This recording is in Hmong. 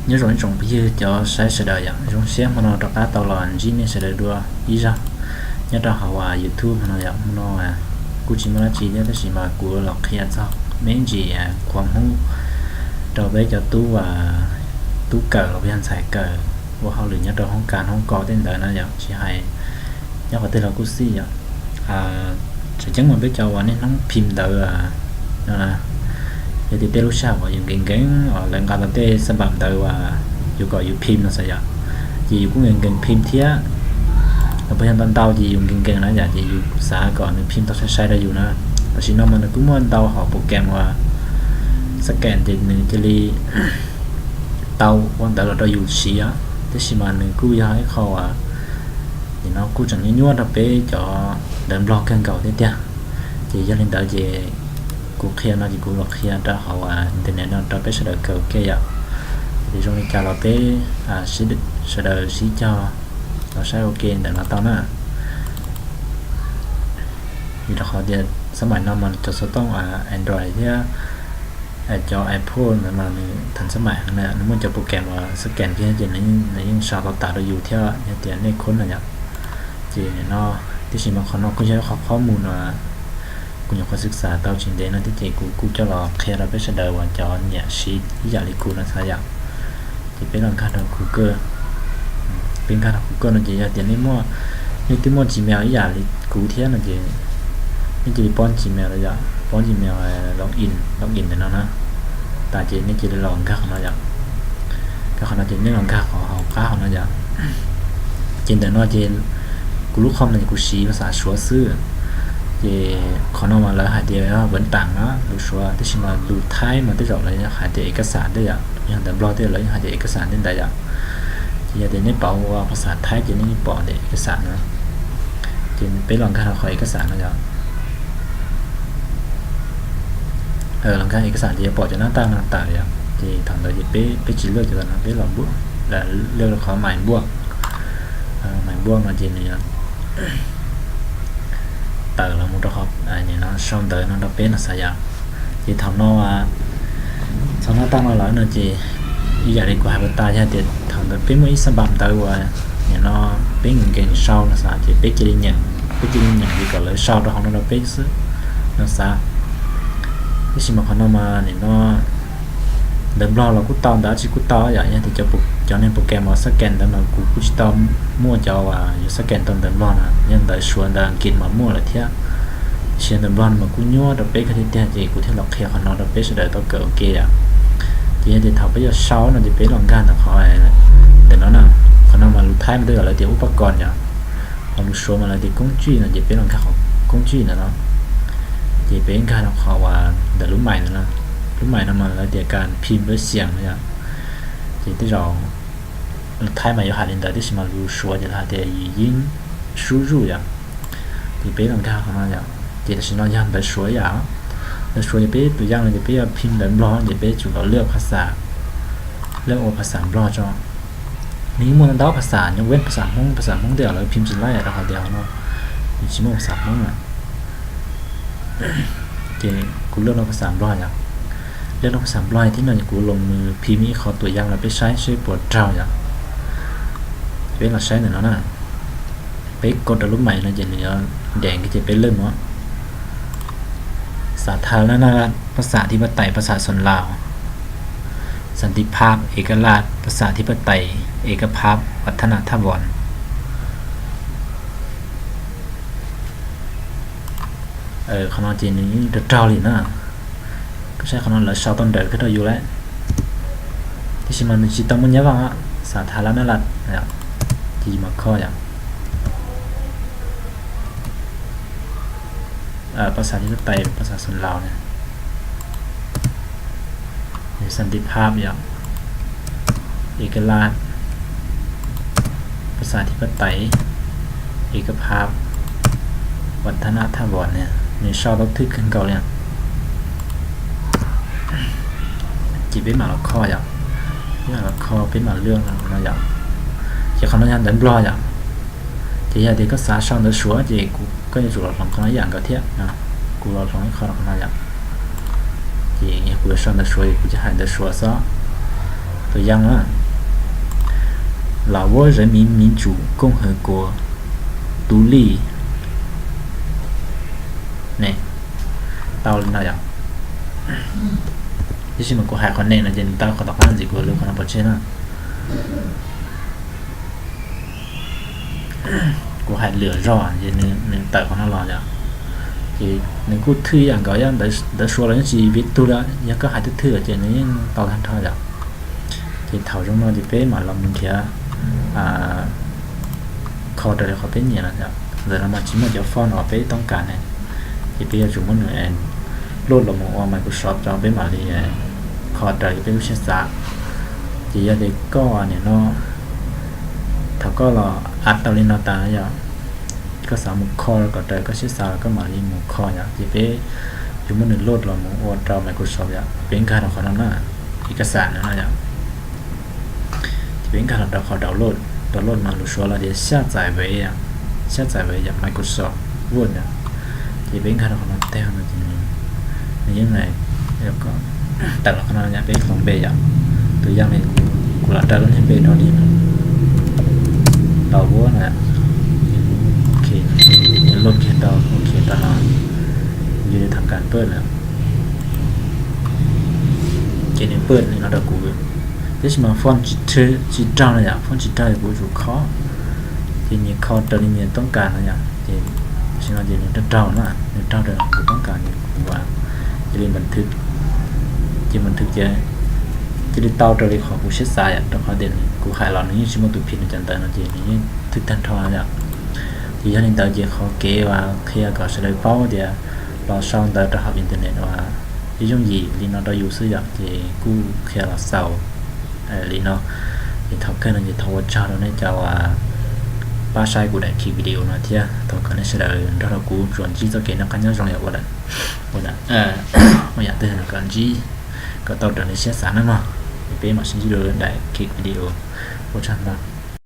Nyob zoo ib tsoom phooj ywg cov saib sawv daws yom, zoo siab hmo no rov qab tau los ntsib nej sawv daws dua ib zaug nyob rau hauv YouTube hmo no yom. Hmo no kuj tsis muaj dab tsi thiab tab sis mas kuv los qhia txog me ntsis qhuav hnub rau peb cov tub, tub kawm los yog ntxhais kawm ua hauj lwm nyob rau hoob kas hoob kos tej ntawd no yom, tsis hais nyob qhov twg los kuj xij yom. Tseem ceeb mas peb cov uas niaj hnub phim ntawv no, yog tias tej lub sij hawm uas yus nkees nkees, lawv nqa tau tej xab npam ntawv uas yus kom yus phim no xav yom, ces yus kuj nkees nkees phim thiab. Los puas yog ntau ntau ces yus nkees nkees na yom, ces yus xav kom nws phim tau sai sai rau yus na. Tam sim no mas nws kuj muaj ntau hom program uas scan ces nws cia li tau ua ntawv los rau yus siv, tab sis mas nws kuj yog ib qho uas nim no kuj tseem nyuaj nyuaj rau peb cov ntawv Nplog kawg nkaus thiab tiag. Ces yog li ntawd ces kuv qhia no ces kuv los qhia rau hauv internet no rau peb sawv daws kawm ua ke yom. Ces zoo li cas los peb sawv daws sib cog los saib ua ke ntawm no tau na. Vim rau qhov tias xab maim no mas cov xov tooj Android thiab cov Apple ntawd mas nws thav xab maim heev na, nws muaj cov program uas scan kiag ces nws yeej sau tau tas rau yus thiab yog tias nej khoob na yom. Ces nim no, tiam sis mas qhov no kuj yog ib qho qhob mus no kuv nyuam qhuav xwm xam tau tsis ntev no thiab ces kuv kuj coj los qhia rau peb sawv daws uas cov nyiam siv ib yam li kuv no xav yom. Ces peb los nkag rau Google, peb nkag rau Google no ces yog tias nej muaj, nej twb muaj Gmail ib yam li kuv thiab no ces nej cia li pab Gmail los yom, pab Gmail login, login ntawm no na. Tas ces nej cia li los nkag qhov no yom. Nkag qhov no ces nej los nkag qhov hauv qab qhov no yom. Ces ntawm no ces kuv lub qhov no ces kuv siv phas xas Suav xwb. Ces qhov no mas lawv hais tias yog npawv tas na lus Suav, tab sis mas lus Thaib mas tej zaum lawv hais tias ev kas xas tej yom, yog ntawv Nplog tej lawv yeej hais tias ev kas xas tej ntawd yom. Ces yog tias nej pauv ua phas xas Thaib ces nej yeej pom tias ev kas xas na. Ces peb los nkag rau qhov ev kas xas no yom. Los nkag ev kas xas ces yuav pom cov nab taj no tawm yom. Ces thaum ntawd ces peb, peb tsis lwaj cov no, peb los lwaj qhov mais npuaj, mais npuaj no ces nws tawm los mus rau qhov no sau ntawv no rau peb no xav yom. Ces thaum no, thaum nab taj no lawm no ces ib yam li kuv hais puas tas, yog tias thaum ntawd peb muaj ib xab npam ntawv uas nim no peb nkees nkees sau no xav ces peb cia li nyeem, peb cia li nyeem ces kom lawv sau rau hauv no rau peb xwb no xav. Tab sis mas qhov no mas nim no ntawv Nplog los kuj tau, ntawv dab tsi kuj tau yom. Yog tias cov neeg program uas scan ntawv mas kuv kuj tsis tau muaj cov uas yus scan tau ntawv Nplog na, yog ntawv Suav ntawv Askiv mas muaj lawm thiab. Tab sis ntawv Nplog no mas kuj nyuaj rau peb kawg tiag tiag ces kuv thiaj los qhia qhov no rau peb sawv daws tau kawm ua ke yom. Ces yog tias thaum peb yuav sau no ces peb los nkag ntawm qhov ntawm no na. Qhov no mas lus Thaib mas tej zaum lawv tias ub pab kos yom, ho lus Suav mas lawv tias koob tsij no ces peb los nkag qhov koob tsij ntawm no. Ces peb nkag rau qhov uas ntawm lub mais ntawm no, lub mais no mas lawv tias kas phim lub xiam no yom. Ces tej zaum lus Thaib mas yuav hais li ntawd tab sis mas lus Suav ces lawv hais tias yim yeeb sub zuj yom. Ces peb los nkag qhov no yom, ces tam sim no yog ntawv Suav yom. Ntawv Suav ces peb tus yam no ces peb yuav phim ntawv Nplog ces peb tsum los lwaj phas xas, lwaj ua phas xas Nplog tso. Nws yeej muaj ntau phas xas, nyob ven phas xas Hmoob, phas xas Hmoob tej zaum lawv phim tsis laib rau qhov tias qhov no nws tsis muaj phas xas Hmoob na. Ces kuv lwaj rau phas xas Nplog yom. Lwaj rau phas xas Nplog thiab no ces kuv los mus phim ib qho tuam yam los peb saib seb puas raug yom. Peb los saib ntawm no na. Peb kaus rau lub mais no ces nws yuav nres ces peb lwaj mus. Xav thas laj naj laj, phas xas thib pab tais, phas xas xoom laus, xas nti phab, ej kab laj, phas xas thib pab tais, ej kab phab, vas thab nas thab vos. Qhov no ces nws yeej raug raug li na. Koj saib qhov no lawv sau tau nrawm kawg rau yus lawm, tiam sis mas nws tsis tau muaj nyab vaj, xav thas laj naj laj, ces yus mam kho yom. Phas xas thib pab tais, phas xas xoom laus na, xas nti phab yom, ej kab laj, phas xas thib pab tais, ej kab phab, vas thab nas thab vos na, nws sau tau thwj kawg nkaus li. Ces peb mam los kho yom, peb mam los kho, peb mam lwaj no yom. Ces qhov no yog ntawv Nplog yom. Ces yog tias koj xav sau ntawv Suav ces koj yuav tsum los hloov qhov no ib yam nkaus thiab. Kuv los hloov ib qho rau qhov no yom. Ces yog kuv yuav sau ntawv Suav ces kuv cia hais ntawv Suav xwb. Tus yam no, Lawv vuab zov miv miv tsum kooj hawv kuas tus lij ne, tau li no yom. Tab sis mas kuv hais qhov ne no ces nws tau qhov tom qab ntxiv, kuv lwv qhov no pov tseg na. Kuv hais lwm zog ces nws tawm qhov no los yom. Ces nws kuj thwj ib yam nkaus, yog ntawv Suav los yeej tsis vib tug li, yog koj hais twb thwj ces nws yeej tau tag nrho yom. Ces thaum zoo no ces peb mam los mus nrhiav kho raws li qhov peb nyiam no. Ntawm no mas tsis muaj cov font uas peb toob kas ne, ces peb yuav tsum muab nws load los mus ua Microsoft tso, peb mam li kho raws li peb lub siab xav. Ces yog tias koj nim no, thaum koj los add tau li no tas yom, koj xav mus kho kom raws koj siab xav los koj mam li mus kho yom. Ces peb yuav muab nws load los mus ua rau Microsoft yom. Peb nkag rau qhov no na, ib kas xas no no yom. Ces peb nkag los rau qhov download, download mas lus Suav los tias xya txais ve, xya txais ve yom, Microsoft Word yom. Ces peb nkag rau qhov no tag no ces nws yeej tawm los qhov no yom, peb hloov npe yom. Tus yam li kuv los rau lub niag npe rau li no, tau vuab na, ok, nws load kiag tau, ok tau no, yog li tham kas pawj na. Ces nws pawj li no rau kuv, tab sis mas font tsis raug no yom, font tsis raug kuv tsum kho. Ces nyias kho raws li nyias toob kas no yom. Ces tam sim no ces nws raug raug na, nws raug raws kuv toob kas ces kuv cia li npam thwv, ces npam thwv ces cia li tau raws li qhov kuv siab xav yom, rau qhov tias kuv hais los nws yeej tsis muaj tus phim nws cov ntawv no ces nws yeej thwj tag nrho yom. Ces yog li ntawd ces qhov kev uas qhia kom sawv daws paub tias los sau ntawv rau hauv internet uas yooj yim li no rau yus xwb yom, ces kuj qhia los xaus li no. Ces thaum kawg no ces thov ua tsaug rau nej cov uas pab saib kuv daim khiv video no thiab thov kom nej sawv daws nrog rau kuv tsuas ntsib txoj kev noj qab nyob zoo yom. Ua yam twg kom ntsib kom tau raws li siab xav nawb mog. Peb mam sib ntsib dua daim khiv video. Ua tsaug ntau.